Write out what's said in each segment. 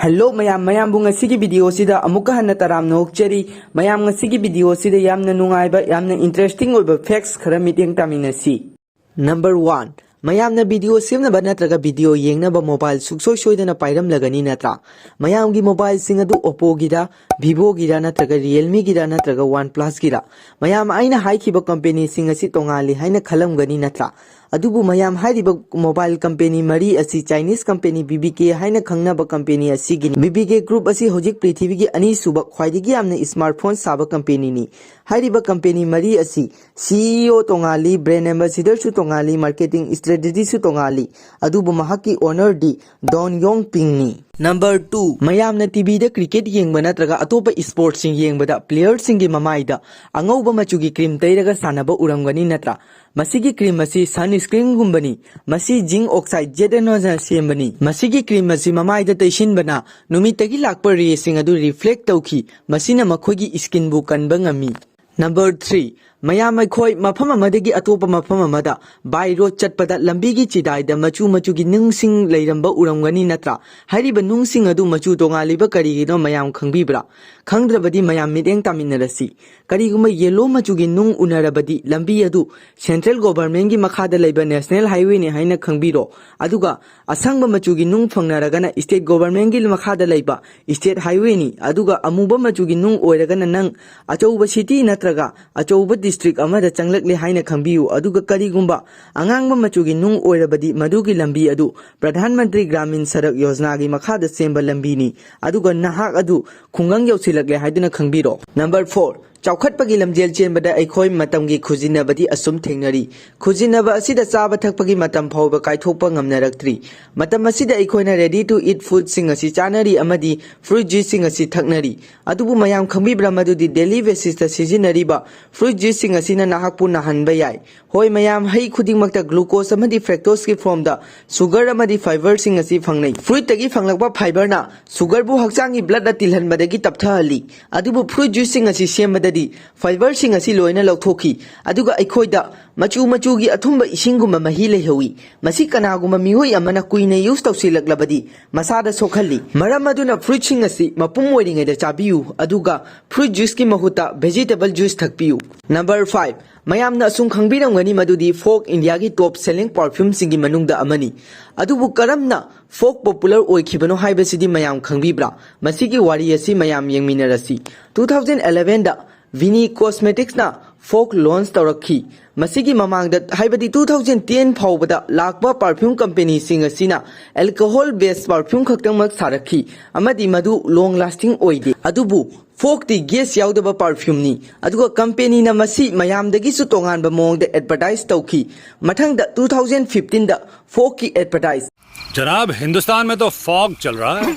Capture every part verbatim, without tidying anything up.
Hello ꯃꯌꯥꯝ, ꯃꯌꯥꯝꯕꯨ ꯉꯁꯤꯒꯤ video ꯁꯤꯗ ꯑꯃꯨꯛꯀ ꯍꯟꯅ ꯇꯔꯥꯝꯅ ꯑꯣꯛꯆꯔꯤ꯫ ꯃꯌꯥꯝ ꯉꯁꯤꯒꯤ video ꯁꯤꯗ ꯌꯥꯝꯅ ꯅꯨꯡꯉꯥꯏꯕ, ꯌꯥꯝꯅ interesting ꯑꯣꯏꯕ facts ꯈꯔ ꯃꯤꯠꯌꯦꯡ ꯇꯥꯃꯤꯟꯅꯁꯤ꯫ Number one, ꯃꯌꯥꯝꯅ video ꯁꯦꯝꯅꯕ ꯅꯠꯇ꯭ꯔꯒ video ꯌꯦꯡꯅꯕ mobile ꯁꯨꯡꯁꯣꯏ ꯁꯣꯏꯗꯅ ꯄꯥꯏꯔꯝꯂꯒꯅꯤ ꯅꯠꯇ꯭ꯔꯥ? ꯃꯌꯥꯝꯒꯤ mobile ꯁꯤꯡ ꯑꯗꯨ Oppo ꯒꯤꯔ, Vivo ꯒꯤꯔ ꯅꯠꯇ꯭ꯔꯒ Realme ꯒꯤꯔ ꯅꯠꯇ꯭ꯔꯒ OnePlus ꯒꯤꯔ? ꯃꯌꯥꯝ ꯑꯩꯅ ꯍꯥꯏꯈꯤꯕ company ꯁꯤꯡ ꯑꯁꯤ ꯇꯣꯉꯥꯜꯂꯤ ꯍꯥꯏꯅ ꯈꯜꯂꯝꯒꯅꯤ ꯅꯠꯇ꯭ꯔꯥ? ꯑꯗꯨꯕꯨ ꯃꯌꯥꯝ ꯍꯥꯏꯔꯤꯕ mobile company ꯃꯔꯤ ꯑꯁꯤ Chinese company B B K ꯍꯥꯏꯅ ꯈꯪꯅꯕ company ꯑꯁꯤꯒꯤꯅꯤ꯫ B B K Group ꯑꯁꯤ ꯍꯧꯖꯤꯛ ꯄ꯭ꯔꯤꯊꯤꯕꯤꯒꯤ ꯑꯅꯤꯁꯨꯕ ꯈ꯭ꯋꯥꯏꯗꯒꯤ ꯌꯥꯝꯅ smartphone ꯁꯥꯕ company ꯅꯤ꯫ ꯍꯥꯏꯔꯤꯕ company ꯃꯔꯤ ꯑꯁꯤ C E O ꯇꯣꯉꯥꯜꯂꯤ, brand ambassador ꯁꯨ ꯇꯣꯉꯥꯜꯂꯤ, marketing strategy ꯁꯨ ꯇꯣꯉꯥꯜꯂꯤ, ꯑꯗꯨꯕꯨ ꯃꯍꯥꯛꯀꯤ owner ꯗꯤ Don Yong Ping ꯅꯤ꯫ Number two, ꯃꯌꯥꯝꯅ T V ꯗ cricket ꯌꯦꯡꯕ ꯅꯠꯇ꯭ꯔꯒ ꯑꯇꯣꯞꯄ sports ꯁꯤꯡ ꯌꯦꯡꯕꯗ player ꯁꯤꯡꯒꯤ ꯃꯃꯥꯏꯗ ꯑꯉꯧꯕ ꯃꯆꯨꯒꯤ cream ꯇꯩꯔꯒ ꯁꯥꯟꯅꯕ ꯎꯔꯝꯒꯅꯤ ꯅꯠꯇ꯭ꯔꯥ? ꯃꯁꯤꯒꯤ cream ꯑꯁꯤ sunscreen ꯒꯨꯝꯕꯅꯤ꯫ ꯃꯁꯤ zinc oxide, Z N O ꯅ ꯁꯦꯝꯕꯅꯤ꯫ ꯃꯁꯤꯒꯤ cream ꯑꯁꯤ ꯃꯃꯥꯏꯗ ꯇꯩꯁꯤꯟꯕꯅ ꯅꯨꯃꯤꯠꯇꯒꯤ ꯂꯥꯛꯄ ray ꯁꯤꯡ ꯑꯗꯨ reflect ꯇꯧꯈꯤ, ꯃꯁꯤꯅ ꯃꯈꯣꯏꯒꯤ skin ꯕꯨ ꯀꯟꯕ ꯉꯝꯃꯤ꯫ Number three, ꯃꯌꯥꯝ ꯑꯩꯈꯣꯏ ꯃꯐꯝ ꯑꯃꯗꯒꯤ ꯑꯇꯣꯞꯄ ꯃꯐꯝ ꯑꯃꯗ by road ꯆꯠꯄꯗ ꯂꯝꯕꯤꯒꯤ ꯆꯤꯗꯥꯏꯗ ꯃꯆꯨ ꯃꯆꯨꯒꯤ ꯅꯨꯡꯁꯤꯡ ꯂꯩꯔꯝꯕ ꯎꯔꯝꯒꯅꯤ ꯅꯠꯇ꯭ꯔꯥ? ꯍꯥꯏꯔꯤꯕ ꯅꯨꯡꯁꯤꯡ ꯑꯗꯨ ꯃꯆꯨ ꯇꯣꯉꯥꯜꯂꯤꯕ ꯀꯔꯤꯒꯤꯅꯣ ꯃꯌꯥꯝ ꯈꯪꯕꯤꯕ꯭ꯔꯥ? ꯈꯪꯗ꯭ꯔꯕꯗꯤ ꯃꯌꯥꯝ ꯃꯤꯠꯌꯦꯡ ꯇꯥꯃꯤꯟꯅꯔꯁꯤ꯫ ꯀꯔꯤꯒꯨꯝꯕ yellow ꯃꯆꯨꯒꯤ ꯅꯨꯡ ꯎꯅꯔꯕꯗꯤ ꯂꯝꯕꯤ ꯑꯗꯨ central government ꯀꯤ ꯃꯈꯥꯗ ꯂꯩꯕ national highway ꯅꯤ ꯍꯥꯏꯅ ꯈꯪꯕꯤꯔꯣ꯫ ꯑꯗꯨꯒ ꯑꯁꯪꯕ ꯃꯆꯨꯒꯤ ꯅꯨꯡ ꯐꯪꯅꯔꯒꯅ state government ꯀꯤ ꯃꯈꯥꯗ ꯂꯩꯕ state highway ꯅꯤ꯫ ꯑꯗꯨꯒ ꯑꯃꯨꯕ ꯃꯆꯨꯒꯤ ꯅꯨꯡ ꯑꯣꯏꯔꯒꯅ ꯅꯪ ꯑꯆꯧꯕ city ꯅꯠꯇ꯭ꯔꯒ ꯑꯆꯧꯕ district ꯑꯃꯗ ꯆꯪꯂꯛꯂꯦ ꯍꯥꯏꯅ ꯈꯪꯕꯤꯌꯨ꯫ ꯑꯗꯨꯒ ꯀꯔꯤꯒꯨꯝꯕ ꯑꯉꯥꯡꯕ ꯃꯆꯨꯒꯤ ꯅꯨꯡ ꯑꯣꯏꯔꯕꯗꯤ ꯃꯗꯨꯒꯤ ꯂꯝꯕꯤ ꯑꯗꯨ Pradhan Mantri Gramin Sadak Yojana ꯒꯤ ꯃꯈꯥꯗ ꯁꯦꯝꯕ ꯂꯝꯕꯤꯅꯤ꯫ ꯑꯗꯨꯒ ꯅꯍꯥꯛ ꯑꯗꯨ ꯈꯨꯡꯒꯪ ꯌꯧꯁꯤꯜꯂꯛꯂꯦ ꯍꯥꯏꯗꯨꯅ ꯈꯪꯕꯤꯔꯣ꯫ Number four, ꯆꯥꯎꯈꯠꯄꯒꯤ ꯂꯝꯖꯦꯜ ꯆꯦꯟꯕꯗ ꯑꯩꯈꯣꯏ ꯃꯇꯝꯒꯤ ꯈꯨꯖꯤꯟꯅꯕꯗꯤ ꯑꯁꯨꯝ ꯊꯦꯡꯅꯔꯤ꯫ ꯈꯨꯖꯤꯟꯅꯕ ꯑꯁꯤꯗ ꯆꯥꯕ ꯊꯛꯄꯒꯤ ꯃꯇꯝ ꯐꯥꯎꯕ ꯀꯥꯏꯊꯣꯛꯄ ꯉꯝꯅꯔꯛꯇ꯭ꯔꯤ꯫ ꯃꯇꯝ ꯑꯁꯤꯗ ꯑꯩꯈꯣꯏꯅ ready to eat food ꯁꯤꯡ ꯑꯁꯤ ꯆꯥꯅꯔꯤ ꯑꯃꯗꯤ fruit juice ꯁꯤꯡ ꯑꯁꯤ ꯊꯛꯅꯔꯤ꯫ ꯑꯗꯨꯕꯨ ꯃꯌꯥꯝ ꯈꯪꯕꯤꯕ꯭ꯔꯥ ꯃꯗꯨꯗꯤ daily basis ꯇ ꯁꯤꯖꯤꯟꯅꯔꯤꯕ fruit juice ꯁꯤꯡ ꯑꯁꯤꯅ ꯅꯍꯥꯛꯄꯨ ꯅꯥꯍꯟꯕ ꯌꯥꯏ? ꯍꯣꯏ ꯃꯌꯥꯝ, ꯍꯩ ꯈꯨꯗꯤꯡꯃꯛꯇ glucose ꯑꯃꯗꯤ fructose ꯀꯤ form ꯗ sugar ꯑꯃꯗꯤ fiber ꯁꯤꯡ ꯑꯁꯤ ꯐꯪꯅꯩ꯫ Fruit ꯇꯒꯤ ꯐꯪꯂꯛꯄ fiber ꯅ sugar ꯕꯨ ꯍꯛꯆꯥꯡꯒꯤ blood ꯇ ꯇꯤꯜꯍꯟꯕꯗꯒꯤ ꯇꯞꯊꯍꯜꯂꯤ꯫ ꯑꯗꯨꯕꯨ fruit juice ꯁꯤꯡ ꯑꯁꯤ ꯁꯦꯝꯕꯗꯗꯤ ꯐꯥꯏꯕꯔꯁꯤꯡ ꯑꯁꯤ ꯂꯣꯏꯅ ꯂꯧꯊꯣꯛꯈꯤ꯫ ꯑꯗꯨꯒ ꯑꯩꯈꯣꯏꯗ ꯃꯆꯨ ꯃꯆꯨꯒꯤ ꯑꯊꯨꯝꯕ ꯏꯁꯤꯡꯒꯨꯝꯕ ꯃꯍꯤ ꯂꯩꯍꯧꯏ꯫ ꯃꯁꯤ ꯀꯅꯥꯒꯨꯝꯕ ꯃꯤꯑꯣꯏ ꯑꯃꯅ ꯀꯨꯏꯅ ꯌꯨꯁ ꯇꯧꯁꯤꯜꯂꯛꯂꯕꯗꯤ ꯃꯁꯥꯗ ꯁꯣꯛꯍꯜꯂꯤ꯫ ꯃꯔꯝ ꯑꯗꯨꯅ ꯐ꯭ꯔꯨꯏꯠꯁꯤꯡ ꯑꯁꯤ ꯃꯄꯨꯝ ꯑꯣꯏꯔꯤꯉꯩꯗ ꯆꯥꯕꯤꯌꯨ, ꯑꯗꯨꯒ ꯐ꯭ꯔꯨꯏꯠ ꯖꯨꯏꯁꯀꯤ ꯃꯍꯨꯠꯇ ꯚꯦꯖꯤꯇꯦꯕꯜ ꯖꯨꯏꯁ ꯊꯛꯄꯤꯌꯨ꯫ ꯅꯝꯕꯔ ꯐꯥꯏꯚ, ꯃꯌꯥꯝꯅ ꯑꯁꯨꯝ ꯈꯪꯕꯤꯔꯝꯒꯅꯤ ꯃꯗꯨꯗꯤ ꯐꯣꯛ ꯏꯟꯗꯤꯌꯥꯒꯤ ꯇꯣꯞ ꯁꯦꯂꯤꯡ ꯄꯔꯐ꯭ꯌꯨꯝꯁꯤꯡꯒꯤ ꯃꯅꯨꯡꯗ ꯑꯃꯅꯤ꯫ ꯑꯗꯨꯕꯨ ꯀꯔꯝꯅ ꯐꯣꯛ ꯄꯣꯄꯨꯂꯔ ꯑꯣꯏꯈꯤꯕꯅꯣ ꯍꯥꯏꯕꯁꯤꯗꯤ ꯃꯌꯥꯝ ꯈꯪꯕꯤꯕ꯭ꯔꯥ? ꯃꯁꯤꯒꯤ ꯋꯥꯔꯤ ꯑꯁꯤ ꯃꯌꯥꯝ ꯌꯦꯡꯃꯤꯟꯅꯔꯁꯤ꯫ ꯇꯨ ꯊꯥꯎꯖꯟ ꯑꯦꯂꯦꯚꯦꯟꯗ ꯚꯤꯅꯤ ꯀꯣꯁꯃꯦꯇꯤꯛꯁꯅ ꯐꯣꯛ ꯂꯣꯟꯆ ꯇꯧꯔꯛꯈꯤ꯫ ꯃꯁꯤꯒꯤ ꯃꯃꯥꯡꯗ, ꯍꯥꯏꯕꯗꯤ ꯇꯨ ꯊꯥꯎꯖꯟ ꯇꯦꯟ ꯐꯥꯎꯕꯗ ꯂꯥꯛꯄ ꯄꯔꯐ꯭ꯌꯨꯝ ꯀꯝꯄꯦꯅꯤꯁꯤꯡ ꯑꯁꯤꯅ ꯑꯦꯜꯀꯣꯍꯣꯜ ꯕꯦꯁ ꯄꯔꯐ꯭ꯌꯨꯝ ꯈꯛꯇꯃꯛ ꯁꯥꯔꯛꯈꯤ, ꯑꯃꯗꯤ ꯃꯗꯨ ꯂꯣꯡ ꯂꯥꯁꯇꯤꯡ ꯑꯣꯏꯗꯦ꯫ ꯑꯗꯨꯕꯨ ꯐꯣꯛꯇꯤ ꯒꯦꯁ ꯌꯥꯎꯗꯕ ꯄꯔꯐ꯭ꯌꯨꯝꯅꯤ, ꯑꯗꯨꯒ ꯀꯝꯄꯦꯅꯤꯅ ꯃꯁꯤ ꯃꯌꯥꯝꯗꯒꯤꯁꯨ ꯇꯣꯉꯥꯟꯕ ꯃꯑꯣꯡꯗ ꯑꯦꯗꯚꯔꯇꯥꯏꯁ ꯇꯧꯈꯤ꯫ ꯃꯊꯪꯗ ꯇꯨ ꯊꯥꯎꯖꯟ ꯐꯤꯐꯇꯤꯟꯗ ꯐꯣꯛꯀꯤ ꯑꯦꯗꯚꯔꯇꯥꯏꯁ꯫ जनाब, हिंदुस्तान में तो फॉग चल रहा है।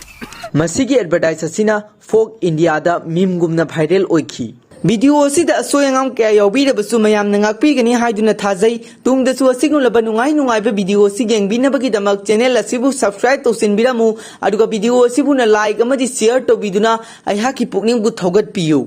ꯃꯁꯤꯒꯤ ꯑꯦꯗꯚꯔꯇꯥꯏꯁ ꯑꯁꯤꯅ ꯐꯣꯛ ꯏꯟꯗꯤꯌꯥꯗ ꯃꯤꯝꯒꯨꯝꯅ ꯚꯥꯏꯔꯦꯜ ꯑꯣꯏꯈꯤ꯫ ꯚꯤꯗꯤꯑꯣ ꯑꯁꯤꯗ ꯑꯁꯣꯏ ꯑꯉꯥꯝ ꯀꯌꯥ ꯌꯥꯎꯕꯤꯔꯕꯁꯨ ꯃꯌꯥꯝꯅ ꯉꯥꯛꯄꯤꯒꯅꯤ ꯍꯥꯏꯗꯨꯅ ꯊꯥꯖꯩ꯫ ꯇꯨꯡꯗꯁꯨ ꯑꯁꯤꯒꯨꯝꯂꯕ ꯅꯨꯡꯉꯥꯏ ꯅꯨꯡꯉꯥꯏꯕ ꯚꯤꯗꯤꯑꯣ ꯑꯁꯤ ꯌꯦꯡꯕꯤꯅꯕꯒꯤꯗꯃꯛ ꯆꯦꯅꯦꯜ ꯑꯁꯤꯕꯨ ꯁꯕꯁꯀ꯭ꯔꯥꯏꯕ ꯇꯧꯁꯤꯟꯕꯤꯔꯝꯃꯨ꯫ ꯑꯗꯨꯒ ꯚꯤꯗꯤꯑꯣ ꯑꯁꯤꯕꯨꯅ ꯂꯥꯏꯛ ꯑꯃꯗꯤ ꯁꯤꯌꯔ ꯇꯧꯕꯤꯗꯨꯅ ꯑꯩꯍꯥꯛꯀꯤ ꯄꯨꯛꯅꯤꯡꯕꯨ ꯊꯧꯒꯠꯄꯤꯌꯨ꯫